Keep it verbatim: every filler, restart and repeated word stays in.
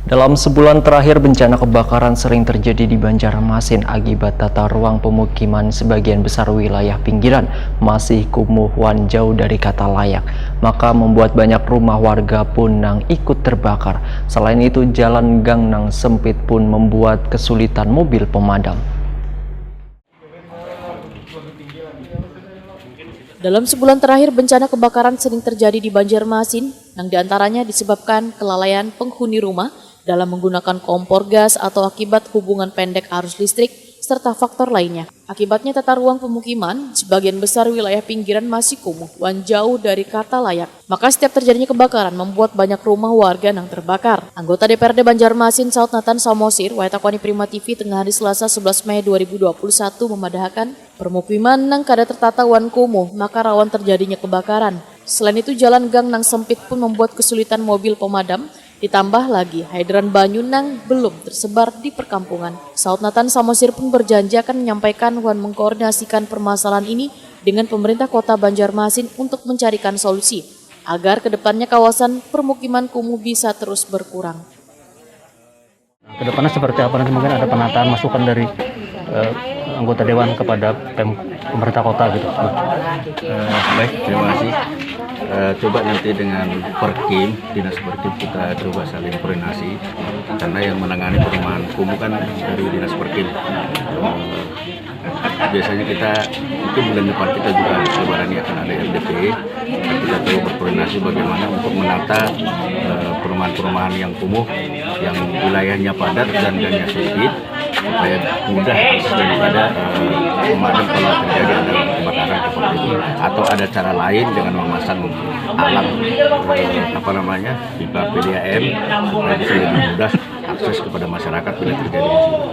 Dalam sebulan terakhir, bencana kebakaran sering terjadi di Banjarmasin akibat tata ruang pemukiman sebagian besar wilayah pinggiran masih kumuh wan jauh dari kata layak, maka membuat banyak rumah warga pun nang ikut terbakar. Selain itu, jalan gang nang sempit pun membuat kesulitan mobil pemadam. Dalam sebulan terakhir, bencana kebakaran sering terjadi di Banjarmasin, nang diantaranya disebabkan kelalaian penghuni rumah dalam menggunakan kompor gas atau akibat hubungan pendek arus listrik, serta faktor lainnya. Akibatnya, tata ruang pemukiman sebagian besar wilayah pinggiran masih kumuh wan jauh dari kata layak. Maka, setiap terjadinya kebakaran membuat banyak rumah warga nang terbakar. Anggota D P R D Banjarmasin, Saud Nathan Samosir, wayah takoni Prima T V tengah hari Selasa sebelas Mei dua ribu dua puluh satu, memadahakan, permukiman nang kada tertata wan kumuh, maka rawan terjadinya kebakaran. Selain itu, jalan gang nang sempit pun membuat kesulitan mobil pemadam. Ditambah lagi, hidran banyu nang belum tersebar di perkampungan. Saud Nathan Samosir pun berjanji akan menyampaikan wan mengkoordinasikan permasalahan ini dengan pemerintah kota Banjarmasin untuk mencarikan solusi agar kedepannya kawasan permukiman kumuh bisa terus berkurang. Kedepannya seperti apa nanti, mungkin ada penataan masukan dari eh, anggota dewan kepada pem, pemerintah kota gitu. Nah, Eh, baik, terima kasih. Eh, coba nanti dengan Perkim, dinas Perkim, kita coba saling koordinasi, karena yang menangani perumahan kumuh kan dari dinas Perkim. Eh, biasanya kita, mungkin bulan depan kita juga lebaran ini akan ada R D P. Kita coba berkoordinasi bagaimana untuk menata eh, perumahan-perumahan yang kumuh, yang wilayahnya padat dan gangnya sempit, supaya mudah akses daripada eh, pemadam kalau terjadi ada kebakaran seperti itu. Atau ada cara lain dengan memasang alat eh, apa namanya, pipa P D A M, supaya bisa lebih mudah akses kepada masyarakat bila terjadi musibah.